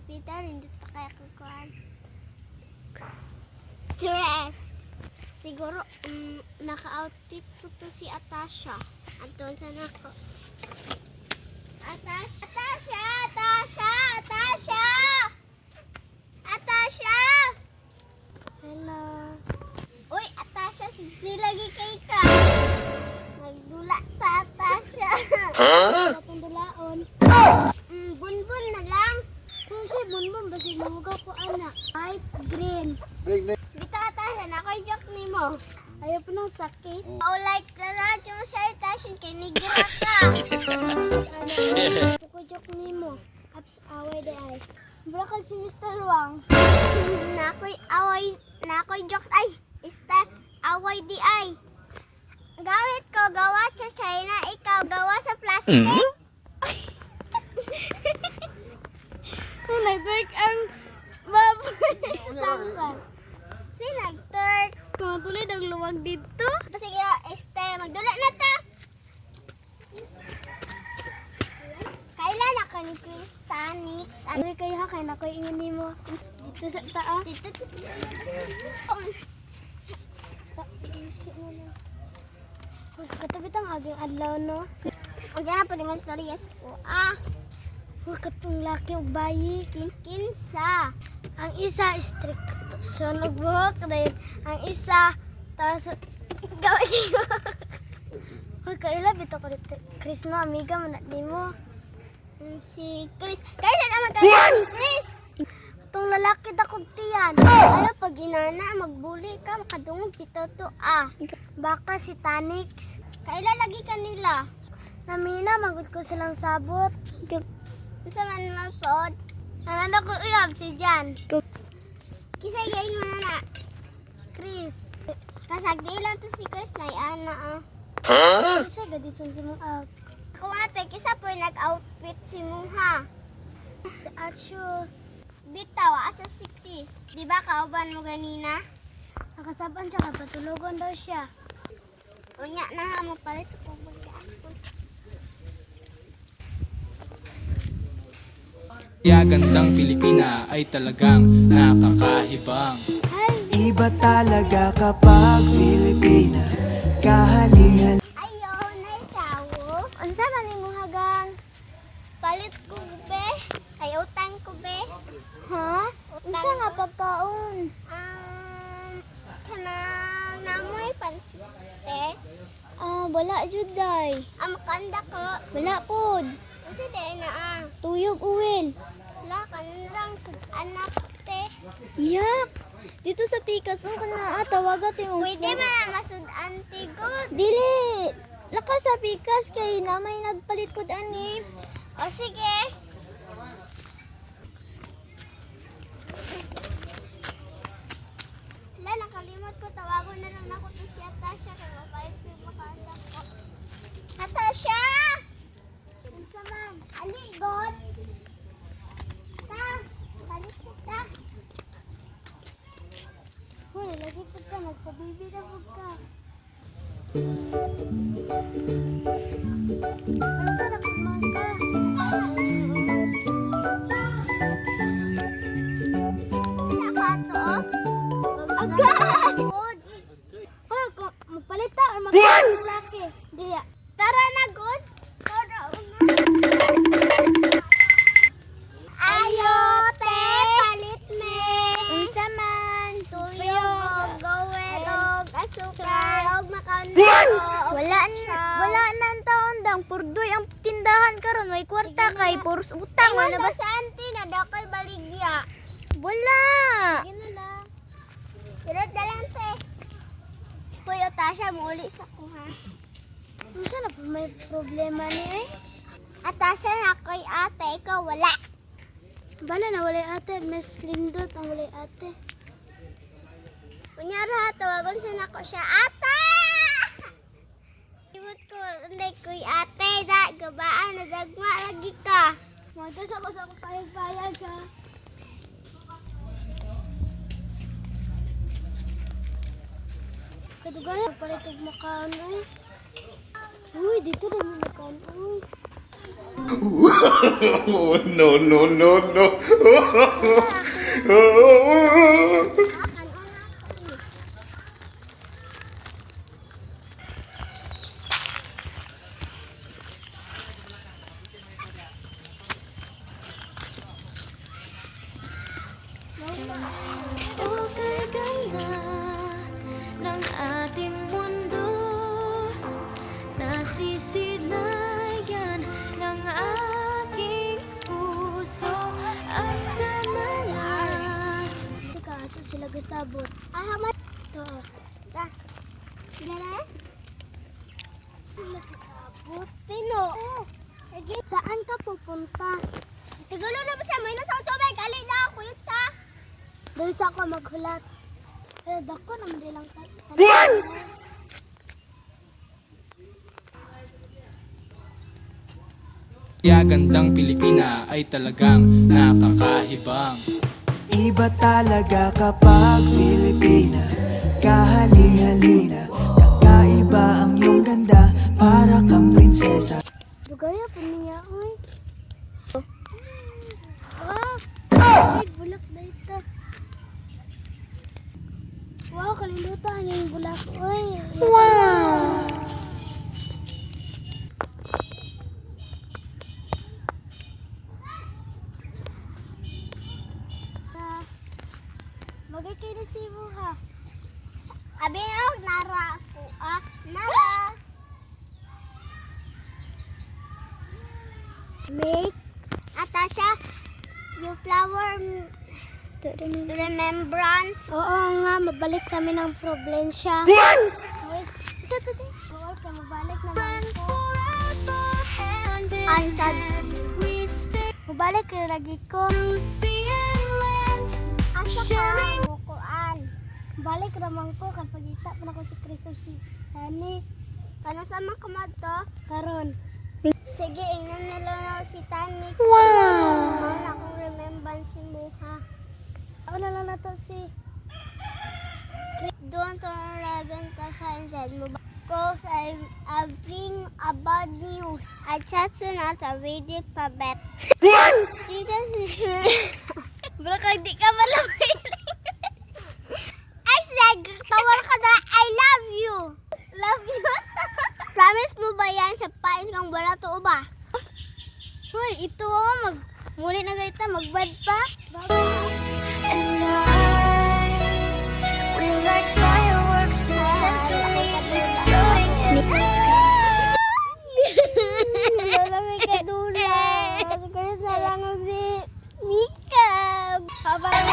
Dapita, nindot pa kaya kukuan. Dress. Siguro, naka-outfit po to si Atasha. Anton sa nako. Atasha! Atasha! Atasha! Atasha! Atasha! Hello. Uy, Atasha, sisi lagi kay ka. Nagdula ta, Atasha. Atong dulaon. Bunbun na lang. Kung si Bunbun, basig mahugaw ko ana. White, green. Bitaw, Atasha, nakoy joke ni mo. Ayaw po ng sakit. Oh, like na lang mo sa Atasha, kay nigra ka. Ano, ko joke nimo. Apps away di ay. Bura si Mr. Wang. Nakoy away, nakoy joke ay. Ista away di ay. Gamit ko gawa sa China, ikaw gawa sa plastic. Nag-twerk ang baboy. Tangkal. Si nagturk. Mga tuloy nagluwag dito. Sige, este, magdula na ta. Kailan ako ni Krista, Nix, at Ano kayo ha? Kaya nakoy ingon nimo. Dito sa taa. dito to si Isi mo na. Uy, katabi tang aging adlaw no. Andiyan na pwede mo istorya sa ko. Ah, Uy, katong laki og bayi. Kinsa. Ang isa strict siya nagbuhok dahil ang isa tapos gawin. Hoy, kaila bitaw ko dito. Chris no, amiga man na di mo. Si Chris. Kailan naman kayo si Chris? Itong lalaki dakog tiyan. Ano pag inana, magbuli ka, makadungog dito to ah. Baka si Tanix. Kailan lagi kanila? Namina, magod ko silang sabot. Unsa man man pod? Ang anak ko uyab si Jan. Kisa gay mo na na. Si Chris. Kasagdi lang to si Chris na ana ah. Isa gadi sa mong up. Ako ate, kisa po nag-outfit si Muha. Si Acho. Bitaw, asa si Chris? Di ba kauban mo ganina? Nakasaban siya, kapatulogon daw siya. Unya na ha, mo palit sa kubog ka. Kaya gandang Pilipina ay talagang nakakahibang. Ay, Iba talaga kapag Filipina. Kahali-hali. Ayo, nay tawo. Unsa man ni hagang? Palit ko be. Ay utang ko be. ha? Unsa nga pagkaon? Kanang namoy pansit te. Ah, wala jud day. Ah, makanda ko. Wala pod. Unsa day na ah? Tuyog uwin. Wala ka na lang sa anak te. Yak. Dito sa Pikas, oh, kana ah, tawaga ti mo. Pwede man na masud-an ti good. Dili. Laka sa Pikas kay na may nagpalit pod ani. O sige. Wala, nakalimot ko. Tawagon na lang ako to si Atasha. Kaya mapalit ko yung makaanda ko. Atasha! Unsa man? Ali, God! Ta! Palit ko ta. Hoy, lagi pud ka nagpabibi na pud ka. Ano sa nakugmang ka? Wala ka to, oh. Agad! Good! Hoy, kung magpalit ta or magpalit ng laki. Diya. Tara na, good! Tara na. Ayo, te, palit me. Unsa man? Tuyo, og gowel, og asukar, og makanda, og Wala na, wala na ang taon dang purdoy ang tindahan karon way kwarta kay puros utang Ingon wala ba ba? sa auntie na daw ko'y baligya? Wala. Surot na lang, te. Puy, Atasha, muuli sa kuha. Unsa na po may problema ni ay? Atasha na ko'y ate, ikaw wala. Bala na walay ate, Miss Lindot ang walay ate. Kunyara, tawagon sa nako siya, ate! Ibot ko, hindi ko'y ate, da, gabaan, nadagma, lagi ka. Magdas ako sa akong payag-payag ha. Kadugayan, palit og makaon ay. Uy, dito na mo makaon. Uy. Oh, no, no, no, no. O kay ganda ng ating mundo, nasisilayan ng aking puso. At sana lang. Teka, aso sila gasabot. Ah, ma. Ito. Ta. Dere? Nagkasabot. Pino. Sige. Saan ka pupunta? Tigulo na ba siya? May nasa tubig. Ali na ako yung ta. Doon sa ako maghulat. Pero dako naman din lang Kaya gandang Pilipina ay talagang nakakahibang. Iba talaga kapag Filipina. Kahali-halina, kakaiba ang iyong ganda. Para kang prinsesa. Dugaya po niya, oy. Ah! Ay, bulak na ito. Wow, kalimutan yung bulak, oy. Wow! Magay kayo na si ha. Abi og nara ako. Ah, nara. Make Atasha, you flower remembrance. Oo nga, mabalik kami ng probinsya. Wait, ito, ito, ito. Oo, kaya mabalik naman ko. I'm sad. Mabalik kayo lagi ko. Asa ka? Bukuan. Balik raman ko kapag ita pa na ko si Chris o si Sunny. Kano sa mga kumadto? Karon. Sige, ingnan nila na si Tanmix. Wow! Mao akong remembrance si Muha. Ako na lang na to si Don't eleven to friends mo ba? Cause I'm having a bad news. I chat to not a ready pabet. Tita Baka di ka malamay. I said, tawar ka na, I love you. Love you. Promise mo ba yan sa pais kang wala to ba? Hoy, ito oh, mag muli na gaita, magbad pa. And I, we like fireworks and symphonies exploding in the sky. Wala may kadula. Kasi na lang si Mika. Habang